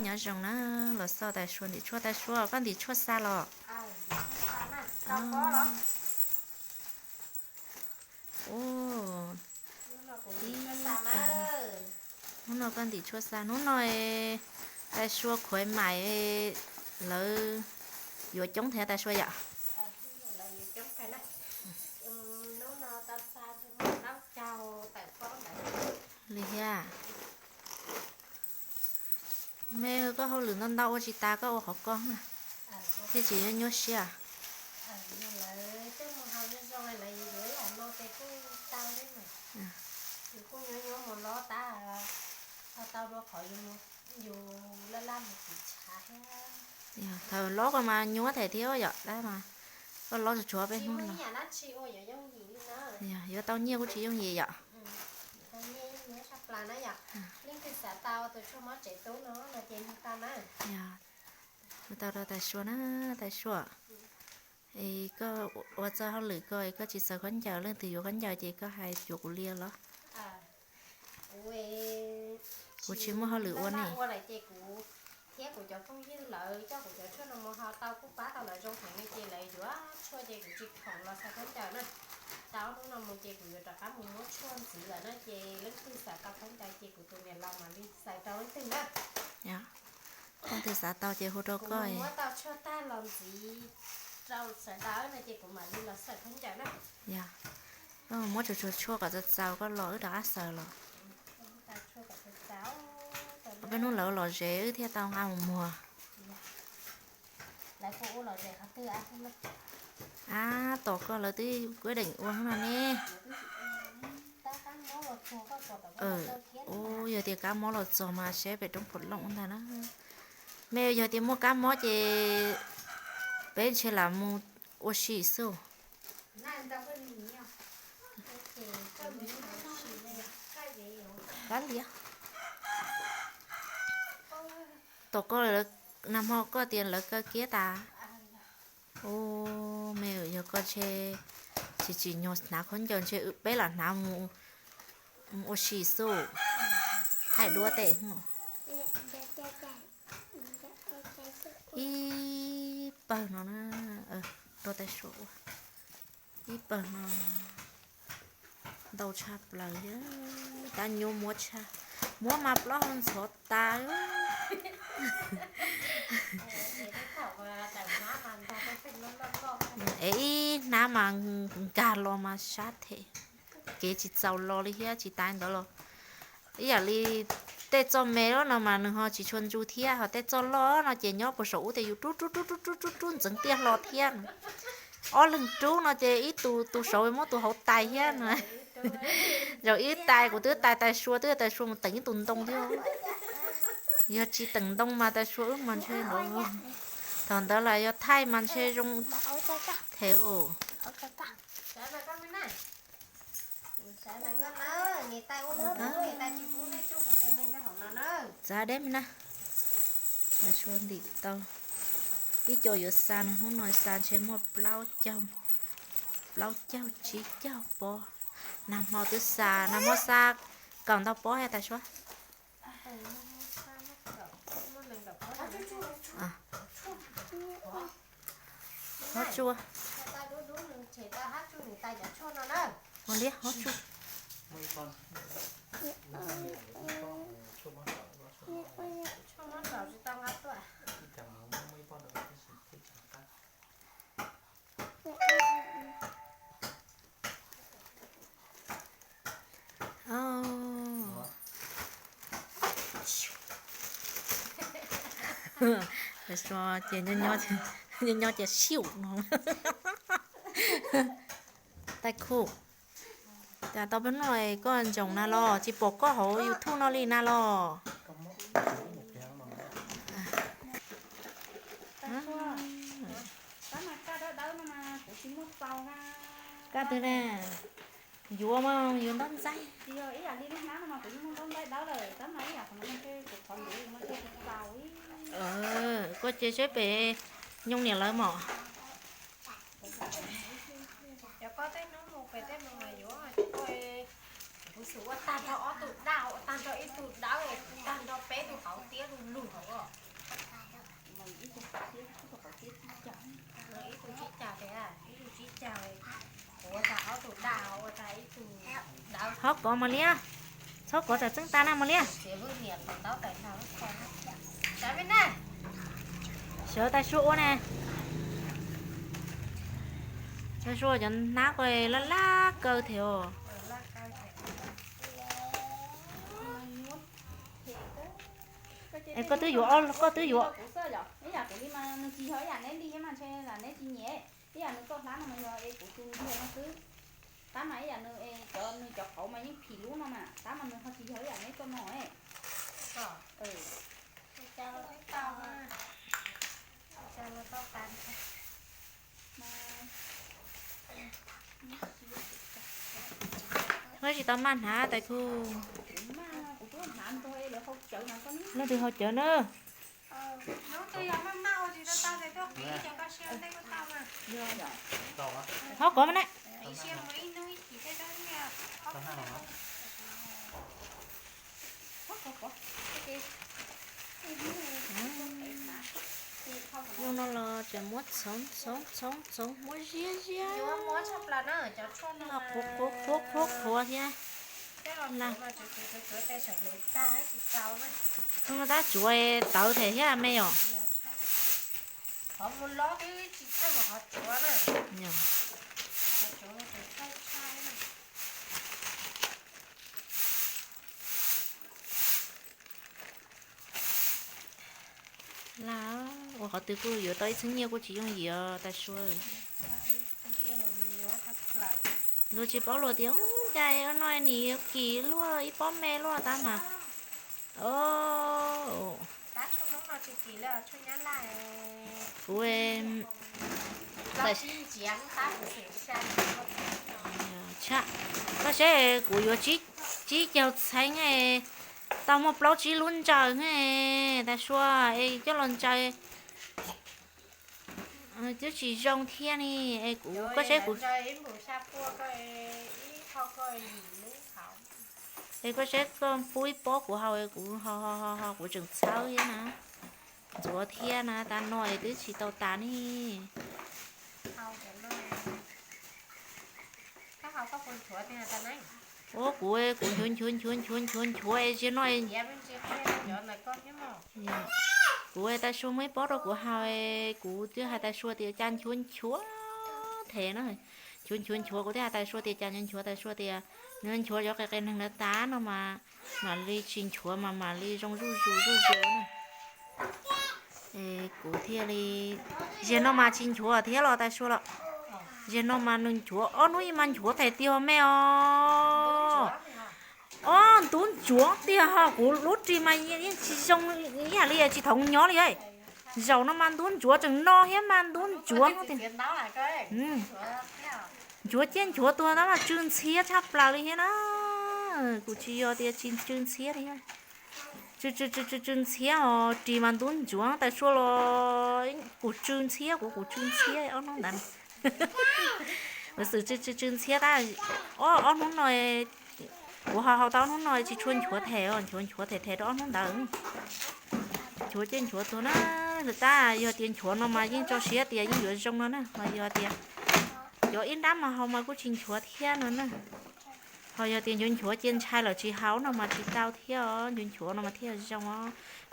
Nyob zoo na, los xauj Tais Sua ntim tshuaj. Tais Sua, koj ntim tshuaj xa los? Hnub no koj ntim tshuaj xa, hnub no Tais Sua khuv mais lawv yuav coob thiab Tais Sua yom? Li thiab. Me koj hauj lwm ntau ntau ua tsis tas koj ua qhov koj na, thiaj tsis nyuaj siab. Thaum lob koj mas nyuaj thiab thiab yom, tab mas koj lob tsuag tsuag peb hnub no. Yuav tau nyiaj kuj tsis yooj yim yom. Ua tau rau Tais Sua na, Tais Sua. Es koj ua txoj hauj lwm ko es koj tsis xaws khaub ncaws, leej twg yuav khaub ncaws ces koj hais cuag kuv li los? Kuv tsis muaj hauj lwm ua ne. Thiab kuv cov phooj ywg lawv coj kuv cov tshuaj no mus haus tau kuj pab tau lawv zoo heev li ces lawv yuav tshuaj ces kuv tsis khoom los xaws khaub ncaws na. Tau ob hnub no mus ces kuv yuav rov qab mus muab tshuaj ntxiv lawm na ces leej twg xaws tau khaub ncaws ces kuv tus niam laus mam li xaws rau leej twg na. Leej twg xav tau ces hu rau koj. Muab tau tshuaj tag los ntxiv rau sawv daws no ces kuv mam li los xaws khaub ncaws na. Yog, koj muab tsuag tsuag tshuaj kom txaus txaus koj los wb rov qab xaws los. Peb hnub lawv los zes wb thiaj tau nqa mus muag. Ab, tom koj lawv twb kuj deem ua no ne. Ua yog tias kab mob los txog mas saib pem roob Phuv Looj ntag na. Me yog tias muaj kab mob ces peb ntshe lam mus ua si xwb. Kab liam. Tom koj, nag hmo koj tias lawv kaw kiab tas. Ua me, yog koj ntshe tsis tsim nyog hnav khaub ncaws ntshe peb lam hnav mus ua si xwb. Thaij duab tej. Ib pawg no na, rau Tais Suav ua. Ib pawg no ntau tshaj plaws, tab nyuaj muab tshaj, muab mas plaub hau ntxhov tas. Es ib hnab mas nkag los mas sab them, kev tsis txaus los li thiab tsis tas ntawd los ib yam li tej txoj me no mas nws ho tsis tshua ntsu thiab, ho tej txoj loj no ces nyob puag saum ub ces yus rub rub rub rub rub rub ntxeev tiaj hlo thiab. Ob leeg rub no ces ib tus tus saud muab tus hauv tais thiab no. Zaum ib tais kuv twb tais Tais Sua twb, Tais Sua mus teem ib tus ntoo thiab. Yog tsis teem ntoo mas Tais Sua wb mas ntshe, thaum ntawd los yog thaij mas ntshe zoo them. Txav deb me na. Tais Sua ntim tau ib co yuav xa no, hnub no xa ntshe muaj plaub caug, plaub caug tsib caug pob. Nag hmo twb xa, nag hmo xa kaum ntau pob thiab Tais Sua. Hov tsua. Hov liab, hov tsua. Ces nyob nyob ces sium no. Tais Khu, cas tau peb hnub no koj ntsoov na los tsis pom koj hauv YouTube no li na los? Kab twg na? Yuav mas yuav ntaub ntxaib. Koj ces seb pem nyooj niam lawv mom. Cov koj tej hnub mus pem tej mus mas yuav, cov koj, kuv xum ua tag nrho ob tug daj, ua tag nrho ib tug dawb, tag nrho peb tug hauv tiab lug lug hauv. Hov kov mas liab, txhob kov tsam txeeb tas na mas liab. Sawv Tais Sua ua ne. Tais Sua cov hnab ko laj laj kaw thiab os. Es koj twb yuav, koj twb yuav. Ib yam kuv li mas nws tsis yog ib yam neb li mas ntshe lam neb tsis nyiam. Ib yam nws txoj hlab no mas yog es kuv tus ntiag no xwb. Tab mas ib yam nws es cov nws cov qauv mas yeej phim lub no mas tab mas nws ho tsis yog ib yam neb txoj no. Koj tsis tau maj hnav Tais Khu. Leej twg haus cawv na? Hov kov mas na. Zoo no los tseem muab txhoov txhoov txhoov txhoov muab ziab ziab, qhuav qhuav qhuav qhuav thiab. Tab tsuav tawv them thiab me yom. Laj, ua qhov twg kuj yuav tau ib txhiab nyiaj kuj tsis yooj yim os Tais Sua. Luag tsis paub luag tias cas no nim yuav kis luaj ib pob me luaj tab mas. Kuv, koj saib kuv yuav tsib caug txheeb, tau muaj plaub tsib lub ntsaws Tais Sua, es coj los ntsaws twb tsis zoo thiab ne. Es kuv, koj saib kuv, es koj saib koj pub ib pob kuv haus, kuv ho ho ho kuv tseem txhawb thiab na, ntxuav thiab na, tas no es twb tsis tau tas ne. Ua kuv, kuv nchuav nchuav nchuav nchuav nchuav nchuav es ziag no, kuv Tais Sua muab ib pob rau kuv haus, kuv twb hais Tais Sua tias cas nchuav nchuav them na, nchuav nchuav nchuav, kuv twb hais Tais Sua tias cas nchuav nchuav, Tais Sua tias nws nchuav cov qe qe neeg ntawd tas no mas mam li tsis nchuav mas mam li zoo zuj zus zuj zus na. Kuv thiaj li, ziag no mas tsis nchuav thiab los Tais Sua los, ziag no mas nws nchuav ob hnub ib mas nchuav them tiag me os. Ob ntub nchuav tiag ho kuv lub ris mas yeej tsis zoo ib yam li tsis thaum nyob li. Zaum no mas ntub nchuav tseem no thiab mas ntub nchuav tiag. Nchuav ciaj nchuav tuag tab mas tsw ntxhiab tshaj plaws li thiab na. Kuv tsis yog tias tsis tsw ntxhiab li. Tsw tsw tsw tsw tsw ntxhiab os, ris mas ntub nchuav, Tais Sua los kuv tsw ntxhiab, kuv kuv tsw ntxhiab ob hnub ntawd. Kuv xwm tsw tsw tsw ntxhiab tab, ob hnub no kuv ho haus tau ob hnub no tsis tshua nchuav them os, nchuav nchuav them them rau ob hnub ntawd. Nchuav ciaj nchuav tuag na, tab yog tias nchuav no mas yeej tso siab tias yeej yuav zoo no na, ho yog tias cov ib nrab mas haus mas kuj tsis nchuav thiab no na. Ho yog tias nchuav nchuav cia ntshai lawm tsis haus no mas tsis tau thiab os, nchuav nchuav no mas thiaj zoo os.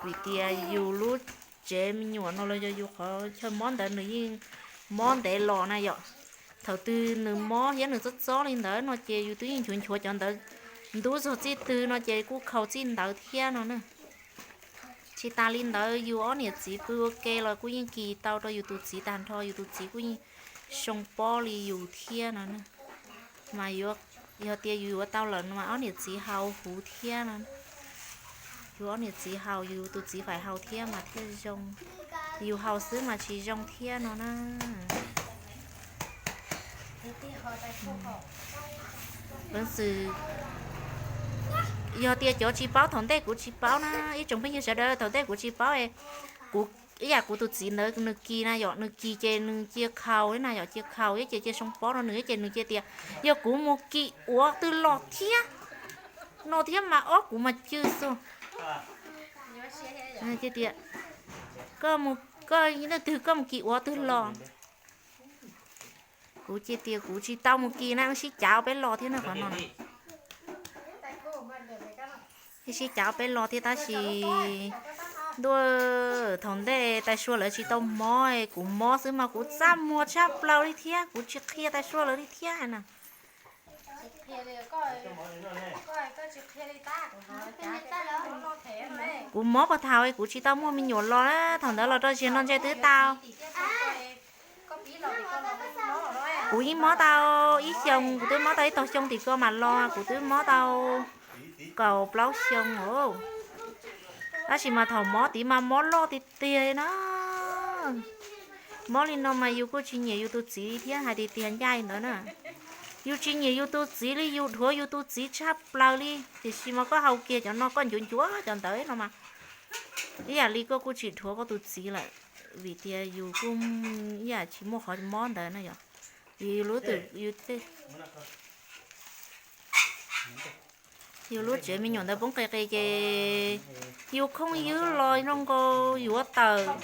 Vim tias yus lub tsev me nyuam no los yog yus qhov chaw mob ntawd nws yeej mob ntev los na yom. Thaum twg nws mob thiab nws txob txob li ntawd no ces yus twb yeej nchuav nchuav cov ntawd ntub zog txij twg no ces kuj khaus txij ntawd thiab no na. Tsis tas li ntawd yus ob niam txiv pw ua ke los kuj yeej kis tau rau yus tus txiv tag nrho, yus tus txiv kuj yeej zoo pob li yus thiab no na. Mas yog tias yus yuav tau lawm no mas ob niam txiv haus huv thiab no. Yus ob niam txiv haus, yus tus txiv faim haus thiab mas thiaj zoo. Yus haus xwb mas tsis zoo thiab no na. Peev xwm, yog tias cov tsis paub, thaum ntej kuv tsis paub na, ib tsoom phooj ywg sawv daws, thaum ntej kuv tsis paub, kuv, ib yam kuv tus txiv ntawd nws kis na yom, nws kis ces nws cia khaus na yom, cia khaus ib ces cia soo pob rau nws ib ces nws cia tias yog kuv mus kis ua twg los thiab no thiab mas ob kuv mas cw xwb. Tias, koj mus, koj leej twg koj mus kis ua twg los. Kuv cia tias kuv tsis tau mus kis na, sib cav peb los thiab na qhov no. Sib cav peb los thiab tab sis ntuj, thaum ntej Tais Sua lawv tsis tau mob, kuv mob xwb mas kuv txaj muag tshaj plaws li thiab, kuv tsis qhia Tais Sua lawv li thiab na. Kuv mob puag thaum kuv tsis tau muaj me nyuam los, thaum ntawd los rau ziag no ntshe twb tau. Kuv yeej mob tau ib xyoos, kuv twb mob tau ib tog xyoo tim ko mam los, kuv twb mob tau kaum plaub xyoo os. Tab sis mas thaum mob tid mas mob loj tiag tiag na. Mob li no mas yus kuj tsis nyiam yus tus txiv li thiab, hais tiag tiag ncaj li ntawd na. Yus tsis nyiam yus tus txiv li, yus dhuav yus tus txiv tshaj plaws li, tiam sis mas koj haus kiag cov no koj ncuav ncuav cov ntawd no mas ib yam li koj kuj tsis dhuav koj tus txiv lawm, vim tias yus kuj ib yam tsis muaj qhov mob ntawd na yom. Yus lub, yus lub tsev me nyuam ntawd poob qis qis ces yus khooj ywb los zoo nkaus yuav tawm,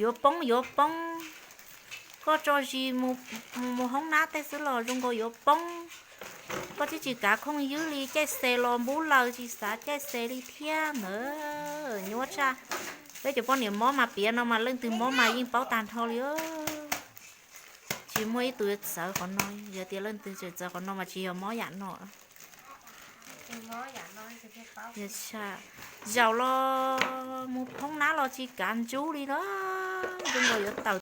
yuav poob yuav poob. Koj tso zis mus hoob nab tej xwb los zoo nkaus yuav poob. Koj twb tsis kav khooj ywb li, caij xe los npub laws tsis xav caij xe li thiab ntawd, nyuaj tshaj. Peb cov poj niam mob mas piav no mas leej twg mob mas yeej paub tag nrho li. Tsis muaj ib tug yuav txawv qhov no, yog tias leej twg tseem txawv qhov no mas tsis yog mob yam no. Zaum los mus hoob nab los tsis kav ntsub li na, zoo nkaus yuav tawm